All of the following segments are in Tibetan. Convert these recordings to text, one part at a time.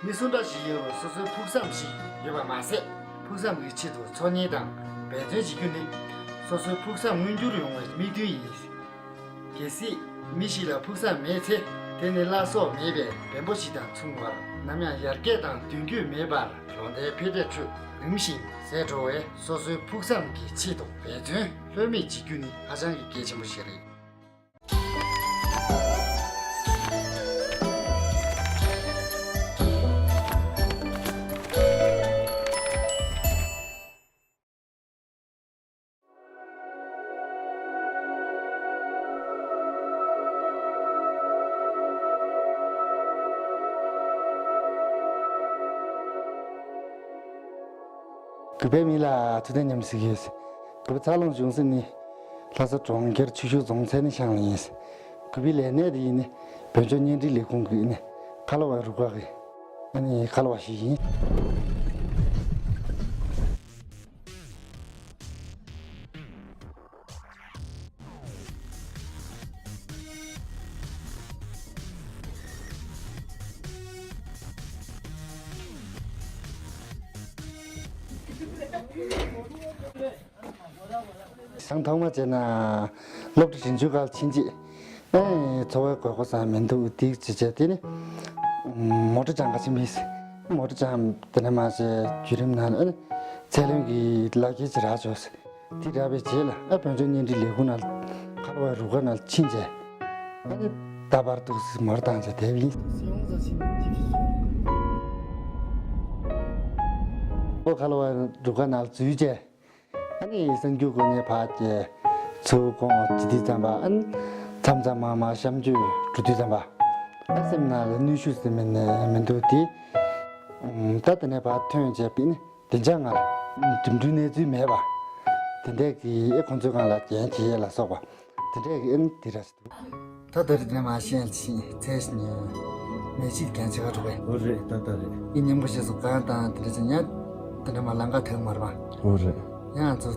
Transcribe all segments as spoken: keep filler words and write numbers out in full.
མི་སུ་འདྲ་ཞིག་ཡིན་རུང་སོ་སོའི་ཕུགས་བསམ་ཞིག་ཡོད་པ་མ་ཟད། ཕུགས་བསམ་གྱི་ཆེད་དུ་འཚོ་གཉེར་དང་འབད་བརྩོན་བྱེད་རྒྱུ་ནི་སོ་སོའི་ཕུགས་བསམ་མངོན་འགྱུར་ཡོང་བའི་དམིགས་དོན་ཡིན། གལ་སྲིད་མི་ཞིག་ལ་ཕུགས་བསམ་མེད་ཚེ། དེ་ནི་བླ་སྲོག་མེད་པའི་བེམ་པོ་ཞིག་དང་མཚུངས་པར། ནམ་ཡང་ཡར་རྒྱས་དང་མདུན་སྐྱོད་མེད་པར། ལོ་ཟླའི་འཕེལ་འགྲིབ་ཁྲོད་རིམ་བཞིན་ཟད་འགྲོ་བས། སོ་སོའི་ཕུགས་བསམ་གྱི་ཆེད་དུ་འབད་བརྩོན་ལྷོད་མེད་བྱེད་རྒྱུ་ནི་ཧ་ཅང་གི་གལ་ཆེན་པོ་ཞིག་རེད། གུས་པའི་མི་ལ་ཐུགས་དམ་ཉམས་སུ་ཡོད། གུས་པ་ཚ་ལོང་ཅུང་ཟད་ནི། ལྷ་ས་གྲོང་ཁྱེར་ཆུ་ཤུར་རྫོང་ཚན་ནི་ཤང་ལ་ཡིན། གུས་པའི་ལས་གནས་དེ་ཡིན་ནི། བོད་ལྗོངས་བརྙན་འཕྲིན་ལས་ཁུངས་ཀྱི་ནི། ཁ་ལོ་བ་རུ་ཁག་གི། ཨ་ནི་ཁ་ལོ་བ་ཞིག་ཡིན། ཞང་ཐོག་མ་བྱས་ན། སློབ་གྲྭ་རིམ་བྱོན་ཁག་ཕྱིན་རྗེས། ཨེ། འཚོ་བའི་དགོས་མཁོ་ཙམ་མི་འདུག་དེ་ཅི་བྱས་དེ་ནི། མོ་ཊ་སྦྱང་ག་ཕྱིན་པས། མོ་ཊ་སྦྱང་དེ་ནས་མ་བྱས་བརྒྱུད་རིམ་ནང་ཨེ། ཚད་ལོན་གྱི་ལག་ཁྱེར་ཅིག་རག་བྱུང་། དེ་རག་པའི་རྗེས་ལ་ཨ་བོད་ལྗོངས་བརྙན་འཕྲིན་ལས་ཁུངས་ནང་ཁ་ལོ་བའི་རུ་ཁག་ནང་ཕྱིན་རྗེས། ཨ་ནི་ད་བར་དུ་མོ་ཊ་བཏང་བྱས་བསྡད་པ་ཡིན། ཁོ་ཁ་ལོ་བའི་རུ་ཁག་ནང་འཛུལ་རྗེས། ཨ་ནི་གསར་འགྱུར་སྐོར་ནས་ཕར་བསྐྱལ། ཚུར་དགོངས་བྱེད་དུས་ཙམ་པ། ཨ་ནི་མཚམས་མཚམས་མར་མར་གཤམ་བསྐྱོད་འགྲོ་དུས་ཙམ་པ། ཨ་སེམས་ནང་ལ་གནོན་ཤུགས་ཟེར་མི་ནི་མི་འདུག་དེ། ཨུམ། ད་དེ་ནས་ཕར་ཐོན་བྱས་པས་ནི་བདེ་འཇགས་ངང་ལ་འགྲིམ་འགྲུལ་གནས་ཚུལ་མེད་པ། དེ་འདྲས་ཀྱི་ཨེ་ཁོང་ཚོའི་སྒང་ལ་འགན་འཁྱེར་ཡས་ལ་སོགས་པ། དེ་འདྲས་ཀྱི་ཨེ་ནི་དེ་འདྲ་ཞིག་འདུག་ད་ལྟ་རེད། དེ་ནས་མར་ཤེས་ཡང་ཕྱིན་ཚེ་ནས་མེ་ཤིད་གན་ཆེ་བ་འགྲོ་བས། འོ་རེད། ད་ལྟ་རེད། ཨི་ཉིན་མོ་ཞེས་སུ་གང་དང་དེ་འདྲ་ཅིག་ཉག་དེ་འདྲ་མ་ལང་ཀ་ཐེག་མར་བ། འོ་རེད། ཡང་ང་ཚོ་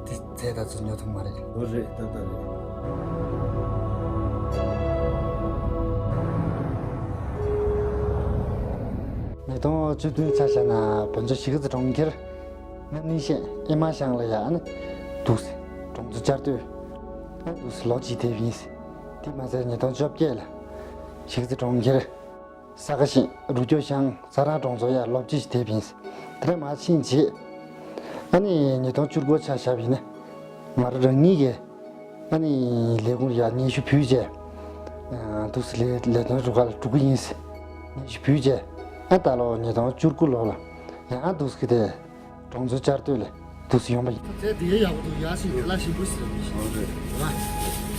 དེ་ཚེ་ད་ཚོ་ཉོ་ཐུབ་མ་རེད། འོ་རེད། ད་ལྟ་རེད། ཉིས་སྟོང་བཅུ་བདུན་ཆ་བཞག་ན་བོད་ལྗོངས་གཞིས་ཀ་རྩེ་གྲོང་ཁྱེར་རྣམ་གླིང་ཤན་ཨེ་མ་ཤང་ལ་ཡ་ཨ་ནི་འདུག་སེ་གྲོང་ཚོ་བཅའ་སྡོད་ཨ་འདུག་སེ་ལོ་གཅིག་དེ་ཡིན་སེ། དེ་མ་ཚད་ཉིས་སྟོང་བཅོ་བརྒྱད་ལ་གཞིས་ཀ་རྩེ་གྲོང་ཁྱེར་ས་ཁ་ཤིང་རུ་སྐྱོར་ཤང་ས་རང་གྲོང་ཚོ་ཡ་ལོ་གཅིག་དེ་ཡིན་སེ། དེ་ནས་མར་ཕྱིན་རྗེས་ཨ་ནི་ཉིས་སྟོང་བཅུ་དགུ་ཆ་བཞག་པ་ཡིན་ན་ང་རང་རང་ཉིད་ཀྱིས་ཨ་ནི་ལས་ཁུངས་ཡ་སྙན་ཞུ་ཕུལ་རྗེས། ཨ་འདུག་སེ་ལས་ལས་དོན་རུ་ཁག་ལ་འགྲོ་གི་ཡིན་སེ་སྙན་ཞུ་ཕུལ་རྗེས། ཨ་ད་ལོ་ཉིས་སྟོང་བཅུ་དགུ་ལོ་ལ་ཡང་འདུག་སེ་དེ་གྲོང་ཚོ་བཅའ་སྡོད་ལ་འདུག་སེ་ཡོང་བ་ཡིན། ཚེ་འདི་ཡག་པོ་འདུག་ཡག་ཞིག་ལ་ཞིམ་པོ་ཞིག་རེད། འོ་རེད།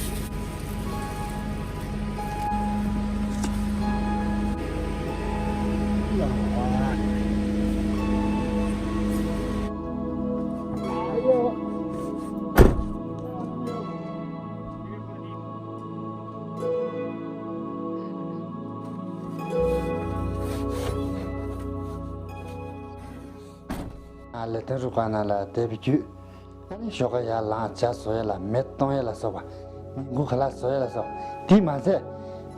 ལས་དོན་རུ་ཁག་ནང་ལ་བསྡད་པའི་བརྒྱུད། ཨ་ནི་ཞོགས་ཀ་ཡར་ལངས་ཇ་བཟོ་ཡས་ལ་མེ་གཏོང་ཡས་ལ་སོགས་པ། ཉིན་གུང་ཁ་ལག་བཟོ་ཡས་ལ་སོགས་པ། དེས་མ་ཚད་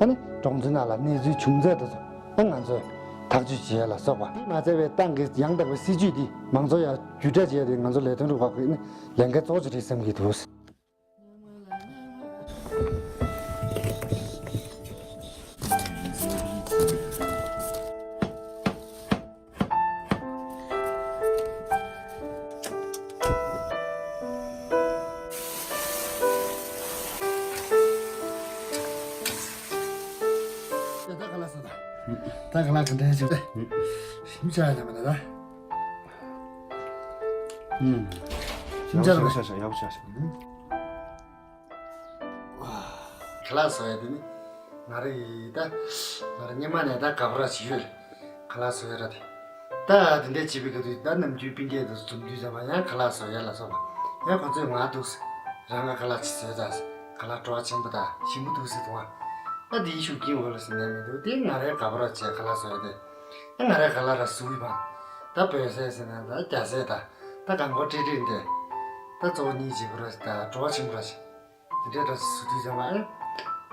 ཨ་ནི་གྲོང་ཚོའི་ནང་ལ་གནས་ཚུལ་བྱུང་ཚད་དེ་ཚོ་ཨ་ང་ཚོས་ཐག་གཅོད་བྱེད་ཡས་ལ་སོགས་པ། དེས་མ་ཚད་པའི་ཏང་གི་ཡང་དག་པའི་སྲིད་ཇུས་འདི་མང་ཚོགས་ཡར་བརྒྱུད་བསྒྲགས་བྱེད་ཡས་དེ་ང་ཚོ་ལས་དོན་རུ་ཁག་གི་ཨ་ནི་ལས་འགན་གཙོ་བོ་ཅིག་རེད་བསམ་གྱི་འདུག་ད་ག་ལ་ག་འདྲ་བྱུང་། ཞིམ་ཆགས་ཡ་མ་ན་ད། ཨུམ། ཞིམ་ཆགས་ཡ་མ་ན། ཡག་པོ་ཆགས་ཤག་ཡག་པོ་ཆགས་ཤག་ཁ་ལག་བཟོ་ཡ་དེ་ནི་ང་རང་གི་ད་ང་རང་སྔོན་མ་ནས་ད་དགའ་པོ་ར་ཅིག་ཡོད། ཁ་ལག་བཟོ་ཡ་ར་དེ། ད་དེ་འདྲ་བྱེད་པའི་སྐབས་དུས་ད་ནམ་རྒྱུན་སྤུན་ཀྱག་དང་འཛོམས་དུས་ཙམ་པ་ཡང་ཁ་ལག་བཟོ་ཡ་ལ་སོགས་པ་ཡང་ཁོ་ཚོས་ང་འདུག་སེ་རང་ག་ཁ་ལག་ཅིག་བཟོས་ད་སེ་ཁ་ལག་བྲོ་བ་ཆེན་པོ་དང་ཞིམ་པོ་འདུག་སེ་འདུག་ཨ། ད་དེའི་ཤུགས་རྐྱེན་འོག་ལ་སེ་ནས་མི་འདུག་དེ་ང་རའི་དགའ་པོ་ར་བྱས་ཁ་ལག་བཟོ་ཡ་དེ། ད་ང་རའི་ཁ་ལག་ར་བཟོ་གི་བ། ད་བོད་ཟས་ཟེར་ན་ད་རྒྱ་ཟས་ད་ད་གང་གོ་ཀྲིག་ཀྲིག་འདི་ད་གཙོ་བོ་གཉིས་བྱེད་པོ་ར་ད་བྲོ་བ་ཆེན་པོ་ར་ཞིག་དེ་འདྲའི་འདྲ་ཟེར་དུས་ཙམ་པ་ཨེ།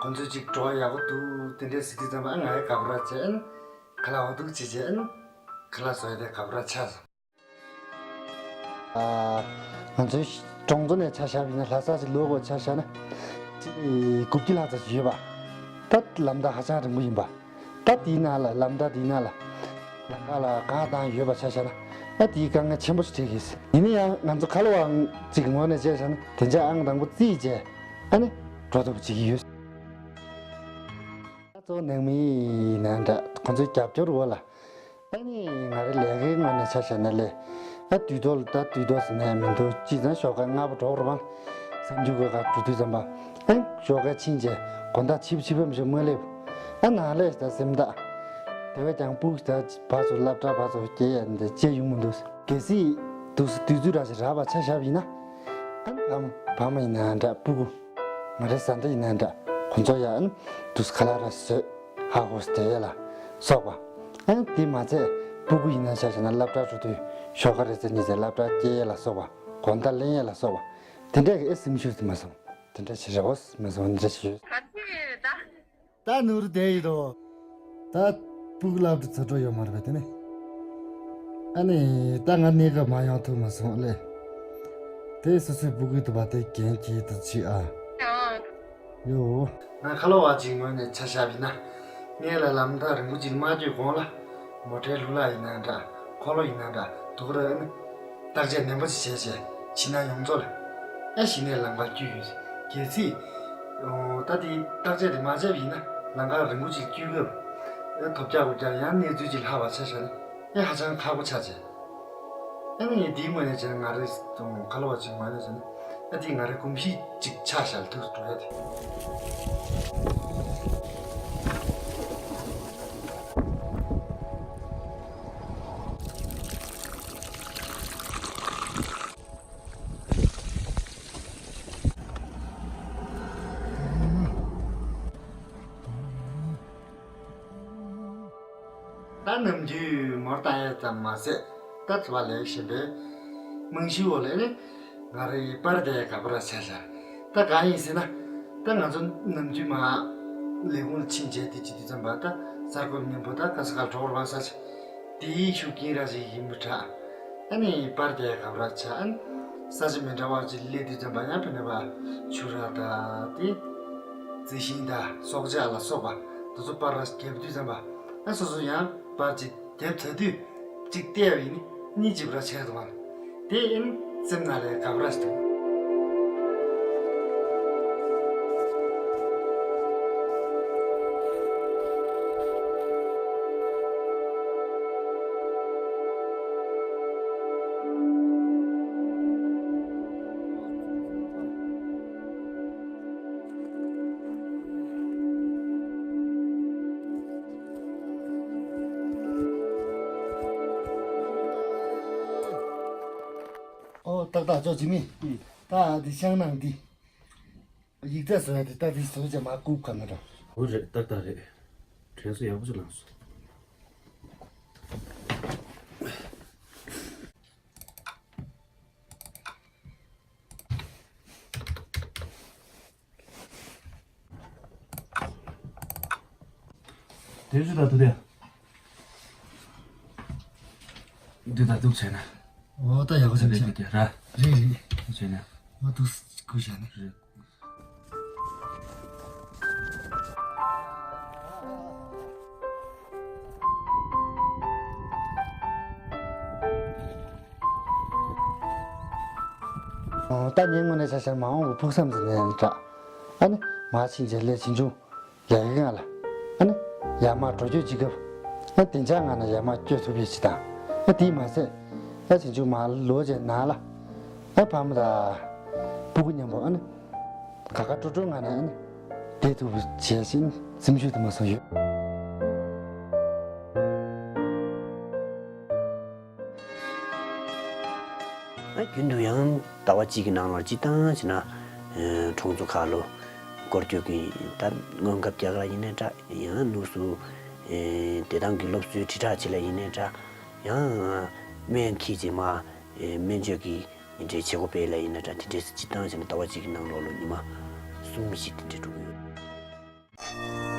ཁོང་ཚོས་ཅིག་བྲོ་བ་ཡག་པོ་འདུག་དེ་འདྲའི་ཟེར་དུས་ཙམ་པ་ཨེ་ང་ཡི་དགའ་པོ་ར་བྱས་ཨེ། ཁ་ལག་འོ་འདུག་བྱས་བྱས་ཨ་ནི་ཁ་ལག་བཟོ་ཡ་དེ་དགའ་པོ་ར་ཆགས་སོང་། ཨ། ང་ཚོའི་གྲོང་ཚོ་ནས་ཆ་བཞག་པ་ཡིན་ན་ལྷ་ས་ཅིག་ལོག་གོ་ཆ་བཞག་ན་ཅིག་དགུ་བཅུ་ལྷག་ཙམ་ཞིག་ཡོད་པ། ད་ལམ་ཐག་ཧ་ཅང་རིང་པོ་ཡིན་པ། ད་དེའི་ནང་ལ་ལམ་ཐག་དེའི་ནང་ལ་ལམ་ཁ་ལ་གངས་དང་ཡོད་པ་ཆ་བཞག་ན་ཨ་དེའི་དཀའ་ངལ་ཆེན་པོ་ཞིག་འཕྲད་ཀྱི་ཡིན། ཡིན་ན་ཡང་ང་ཚོ་ཁ་ལོ་བ་ཅིག་ངོས་ནས་བྱས་བཞག་ན་དེ་འཇག་ཨང་དང་པོ་རྩིས་བྱས་ཨ་ནི་འགྲོ་ཐུབ་བྱེད་ཀྱི་ཡོད། ད་གཙོ་བོ་ནང་མི་ཡིན་ན་འདྲ་ཁོང་ཚོའི་རྒྱབ་སྐྱོར་འོག་ལ། ཨ་ནི་ང་རའི་ལས་ཀའི་ངོས་ནས་ཆ་བཞག་ན་ལས། ཨ་དུས་ཐོག་ལ་ད་དུས་ཐོག་ཟེར་ནས་མི་འདུག་ཅི་ཙང་ཞོགས་ཀ་སྔ་པོ་གྲོགས་རུ་བང་། སེམས་རྒྱུད་དགོས་ཀ་འགྲོ་དུས་ཙམ་པ། ཨ་ཞོགས་ཀ་ཕྱིན་རྗེས་དགོང་དག་ཕྱི་ཕྱི་པ་མི་ཞིག་མ་སླེབས། ཨ་ནང་ལས་ད་སེམས་ཐག་དེ་བས་ཀྱང་སྤུག་ད་བ་ཚོ་སློབ་གྲྭ་བ་ཚོ་སྐྱེལ་ཡ་འདི་བྱེད་ཡོང་མི་འདུག་གལ་སྲིད་དུས་དུས་ཚོད་ར་ཞིག་རག་པ་ཆ་བཞག་པ་ཡིན་ན། ཨ་ནི་བམ་བམ་ཡིན་ན་འདྲ་སྤུ་གུ། ང་རའི་བཟའ་ཟླ་ཡིན་ན་འདྲ་ཁོང་ཚོ་ཡང་ཨ་ནི་དུས་ཁ་ལག་ར་བཟོས་ཧ་ཧོ་སྟེ་ཡ་ལ་སོགས་པ། ཨ་ནི་དེ་མ་ཚད་སྤུ་གུ་ཡིན་ན་ཆ་བཞག་ན་སློབ་གྲྭ་འགྲོ་དུས་ཞོགས་ཀ་རེ་ཚེ་གཉིས་ཚེ་སློབ་གྲྭ་སྐྱེལ་ཡ་ལ་སོགས་པ་དགོང་དག་ལེན་ཡ་ལ་སོགས་པ་དེ་འདྲས་ཀྱི་ཨེ་སེམས་ཤུགས་དེ་མ་སོང་། དེ་འདྲས་བྱེད་རེ་བོ་མ་སོང་འདི་འདྲས་བྱེད་ཡོད། ག་ཚོད་ད། ད་ནོར་བསྡད་ཡོད་དོ། ད་སྤུ་གུ་སློབ་གྲྭ་ཚུར་འགྲོ་ཡོད་མ་རེད་པས་དེ་ནས། ཨ་ནི་ད་ང་གནས་སྐབས་མ་ཡོང་ཐུབ་མ་སོང་ལེ། དེ་སོ་སོའི་སྤུ་གུ་དུ་བ་དེ་གན་གྱིས་དུ་ཅི་ཨ། ཡོ། ང་ཁ་ལོ་བ་ཅིག་ངོས་ནས་ཆ་བཞག་པ་ཡིན་ན། ངས་ལ་ལམ་ཐག་རིང་པོ་ཅིག་མ་བསྐྱོད་གོང་ལ། མོ་ཊའི་ལུ་ལག་ཡིན་ན་འདྲ་འཁོར་ལོ་ཡིན་ན་འདྲ་དུག་ར་ཨ་ནི། བརྟག་དཔྱད་ནན་པོ་ཞིག་བྱས་བྱས་ཕྱི་ནང་ཡོངས་རྫོགས་ལ་ཨ་གཞི་ནས་ལམ་ཁ་བསྐྱུར་ཡོད། གལ་སྲིད་ཨོ་ད་དེ་བརྟག་དཔྱད་དེ་མ་བྱས་པ་ཡིན་ན་ལམ་ཁ་རིང་པོ་ཅིག་བསྐྱུར་སྐབས་ཨ་ཐོབ་རྒྱག་དགོས་རྒྱག་ཡང་གནས་ཚུལ་ཅིག་ལྷག་པ་ཆ་བཞག་ན་ཨ་ཧ་ཅང་ཁག་པོ་ཆགས་བྱས། ཨ་ནི་ངས་དེའི་ངོས་ནས་བྱས་ན་ང་རེ་ཁ་ལོ་བ་ཅིག་ངོས་ནས་བྱས་ན་ཨ་དེ་ང་རེ་གོམས་གཤིས་ཅིག་ཆགས་བཞག་ལ་ཐུག་འགྲོ་ཡ་དེ། ད་ནམ་རྒྱུན་མོར་བཏང་ཡས་ཙམ་མ་ཟད་ད་ཚོ་བ་ལས་གཞན་པའི་རྨང་གཞིའི་འོག་ལས་ནི་ང་རའི་པར་དེ་ག་པར་ཆ་བཞག་ད་གང་ཡིན་ཟེར་ན་ད་ང་ཚོ་ནམ་རྒྱུན་མ་ལས་ཁུངས་ལ་ཕྱིན་བྱས་དེ་ཅི་དུས་ཙམ་པ་ད་གསར་འགོད་མཉམ་པོ་ད་ག་ས་ག་གྲོགས་ར་བ་ས་ཆ་དེའི་ཤུགས་རྐྱེན་ར་ཞིག་ཡིན་པ་འདྲ། ཨ་ནི་པར་དེ་ག་པར་ཆ་ཨ་ནི་ས་ཆ་མི་འདྲ་བ་ཅིག་སླེབས་དུས་ཙམ་པ་ཡང་ཕན་ནི་བ་ཆུ་ར་ད་དེ་རྩི་ཤིང་ད་སྲོག་ཆགས་ལ་སོགས་པ་དེ་ཚོ་པར་ར་བརྒྱབ་དུས་ཙམ་པ་ཨ་སོ་སོ་ཡང་པར་ཅིག་བརྒྱབ་ཚར་དུས་ཅིག་བལྟས་པ་ཡིན་ནི་གཉིས་ཅིག་པར་ཆ་དུ་མ་དེ་ཨིན་སེམས་ནང་ལས་ག་པར་ཞིག་འདུག་ཨོ་ཏག་ཏག་ཅོ་ཇི་མི། ཨུ། ད་འདི་ཤང་ནང་འདི། ཡིག་ཚད་བཟོ་ཡ་དེ་ད་འདི་བཟོ་བྱས་མ་བཀུག་ག་ན་ར། འོ་རེད་ཏག་ཏག་རེད། དྲན་གསོ་ཡག་པོ་ཅིག་ལངས་སོང་། དེ་རུ་ད་དུ་དེ། འདི་ད་འདུག་བྱས་ན། འོ་ད་ཡག་པོ་ཞིག་རེད་བྱས། འདི་ར། རེད་རེད། བྱས་ན། འོ་འདུག་སྐུ་བྱས་ན། རེད། ད་ཉིན་ངོ་ནས་ཆ་བཞག་མ་འོངས་པའི་ཕུགས་བསམ་ཟེར་ནས་འདྲ། ཨ་ནི་མ་ཕྱིན་རྗེས་ལས་ཕྱིན་ཆུང་ལས་ཀའི་ངང་ལ་ཨ་ནི་ཡར་མར་འགྲོ་སྐྱོད་བྱེད་སྐབས་ཨ་བདེ་འཇགས་ངང་ནས་ཡར་མར་སྐྱོད་ཐུབ་པའི་ཆེད་དང་ཨ་དེས་མ་ཟད་ཨ་ཕྱིན་ཆུང་མར་ལོག་རྗེས་ནང་ལ་ཨ་ཕ་མ་དང་སྤུ་གུ་མཉམ་པོ་ཨ་ནི་དགའ་དགའ་སྤྲོ་སྤྲོའི་ངང་ནས་ཨ་ནི་བསྡད་ཐུབ་པ་བྱས་ཤིང་སེམས་ཤུགས་དུ་མ་སོང་ཡོད། ཨ་རྒྱུན་དུ་ཡང་ཟླ་བ་གཅིག་གི་ནང་ལ་སྤྱིར་བཏང་བྱས་ན་ཨ་གྲོང་ཚོ་ཁག་ལ་སྐོར་སྐྱོད་ཀྱི་ད་སྔོན་ཁབ་རྒྱག་ལ་ཡིན་ནའི་འདྲ། ཡང་དངོས་སུ་ཨ་བདེ་ཐང་གི་སློབ་གསོའི་དྲིལ་བསྒྲགས་བྱེད་ལ་ཡིན་ནའི་འདྲ། ཡང་སྨན་འཁྱེར་རྗེས་མ་ཨ་སྨན་བཅོས་ཀྱི་འདྲའི་བྱེད་སྒོ་སྤེལ་ལ་ཡིན་ནའི་འདྲ། དེ་འདྲའི་སྤྱིར་བཏང་བྱས་ན་ཟླ་བ་གཅིག་གི་ནང་ལོགས་ལ་ཉི་མ་གསུམ་བཞི་དེ་འདྲའི་འགྲོ་གི་ཡོད།